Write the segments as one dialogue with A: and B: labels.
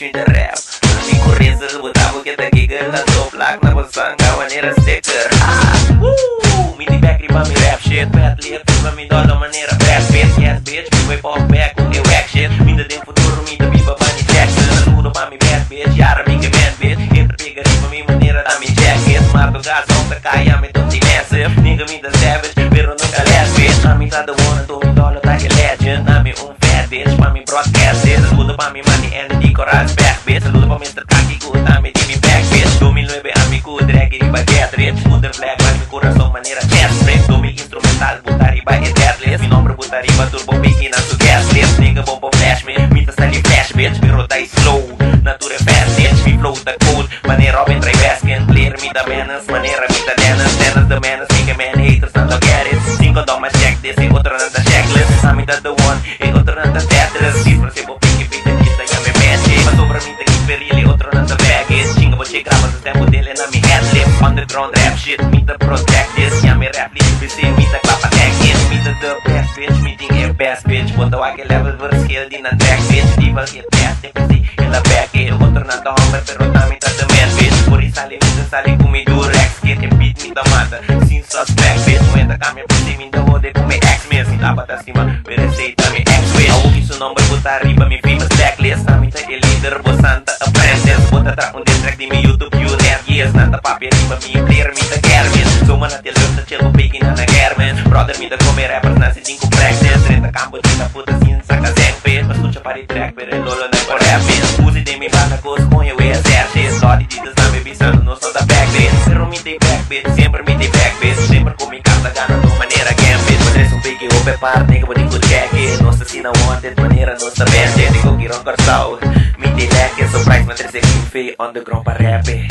A: mi ta rap. Mi ku Rizzle, bo ta bo ke ta giggle. Anto plak na bo sanga manera sticker. Ha! Woo! Mi di bek riba mi rap shit. Fat lip, riba mi dolo manera Brad Pitt. Yes bitch, mi bai pop back ku e wack shit. Mi ta den futuro, mi ta biba Bunny Jackson. Saludo pa mi bad bitch, yara mi ke man bitch. Entra pega riba mi manera ta mi jacket. Marto Garzon ta kaya mi tonti massive. Nigga mi ta savage, pero nunca less bitch. Ami ta the one, anto mi dolo ta e legend. Ami un fat bitch, pa mi broadcast it. Saludo pa mi mami Andy di Coral Spec bitch. Saludo pa Mister Kaki ku tambe di mi back bitch. 2009 ami ku draggy riba get rich. Moeder black like mi kurason manera chest break. 2000 instrumental buta riba e deadlist. Mi nomber buta riba turbo piki na su guest list. Nigga bo por flash mi, mi ta sali fresh bitch. Pero ta slow, na tur e fast bitch. Mi flow ta cold, manera Robin trae Baskin. Player mi ta menace, manera mi ta Dennis. Dennis the menace, make a man haters nan lo get it. Cinco doma check this, e otronan ta checklist. Ami ta the one, e otronan ta Tetris. Disfrasé bo piki piki kita ya mi magic. Pasobra mi ta keep it real, e otronan ta baggage. Chinga bo che graba su stem bo dele na mi adlib. Underground rap shit, mi ta protect this. Ya mi rap li, p'esei mi ta kla pa tag it. Mi ta the best bitch, mi tin e best bitch. Bo ta wak e level verschil di nan track bitch. Di wal ke test, e p'esei el a back e. Otronan ta homber pero ta mi ta the man bitch. Por i sali mi ta sali ku mi durex kit. E beat mi ta mata sin suspect bitch. Muhe ta cambia p'esei mi ta hode ku mi ex mes. Mi tabata stima pero esei ta mi ex bitch. Awo ki su nomber bo ta riba mi famous blacklist. Ami ta e leader, bo santa apprentice. Bo ta tra un diss track di mi YouTube unit. Yes, nan ta papia riba mi player mi ta kermis. Soma na te lucht ta chill bo peki na na germes. Brother mi ta come rappers nan si tin ku practice. Drenta kampo tin ta puta sin saka zeng bitch. Pa skucha pa di track pero e lolo nan por rap bitch. Uzi den mi banda kos coño wea ser shit. Sorry Jesus tambe bisando nos no ta back bitch. Pero mi ta back bitch, semper mi ta back bitch. Semper ku mi carta gana no manera gambit. Pa tres un peki hopi apart nigga bo tin ku check it. Nos ta asina wanted manera nos ta bende. Di koki rond Kòrsou mi ta lekker. Surprise ma trese King Fey underground pa rap eh.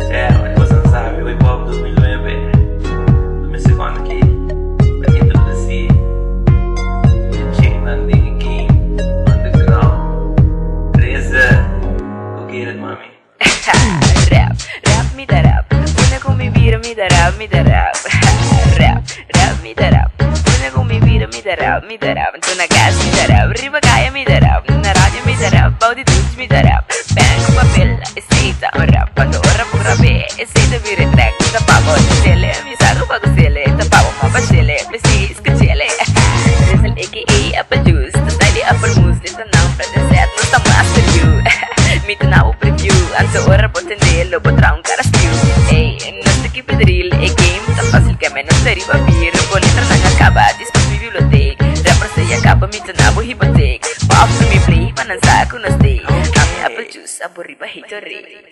A: Sê, boso no sabi, Hip Hop 2009. Mi secondo aki pa introduci chicknan den e game underground. Reza, go get it mami.
B: Rap, rap mi ta rap. Una ku mi bira mi ta rap, mi ta rap. Rap, rap mi ta rap. Una ku mi bira mi ta rap, mi ta rap. Anto na kas mi ta rap, riba kaya mi ta rap, na radio mi ta rap, bou di dush mi ta rap. Pen ku papel, esei ta un rap. Cuando ora bo grab'é, esei ta bira e track. Ta pa bo tele, mi sa ku pa gust'ele. Ta pa bo mapa shele, p'esei skuch'ele. Rizzle aka Apple Juice, ta style di Apple Mousse, lista nan prende set, nos ta master you. Mi ta na bo preview, anto ora bo tende lo bo traha un cara stew. Ey, nos ta keep it real, e game ta facil ke me nos ta riba bier. Bo letranan a caba, despues mi bibliotek. Rappers ta ya caba, mi ta na bo hypotheek. Pop mi play, pa nan sa cu nos stay. Ami Apple Juice, abo riba Haterade.